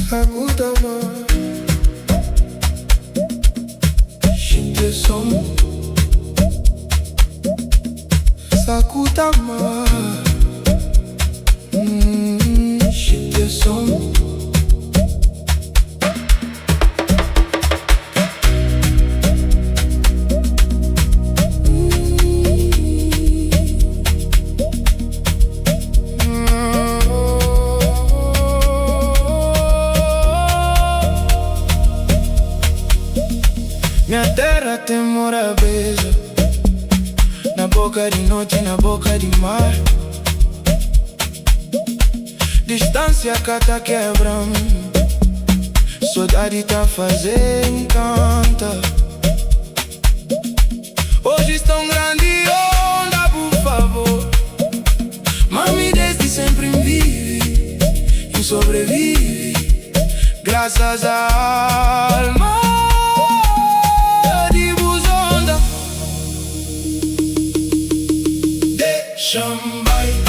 Sakutama Shitesom Sakutama Shitesom. Minha terra tem morabeza. Na boca de noite, na boca de mar. Distância cata quebra. Saudade tá fazendo canta. Hoje estão grande onda, por favor. Mami desde sempre vive e sobrevive. Graças à alma de Buzonda. Deixa-me.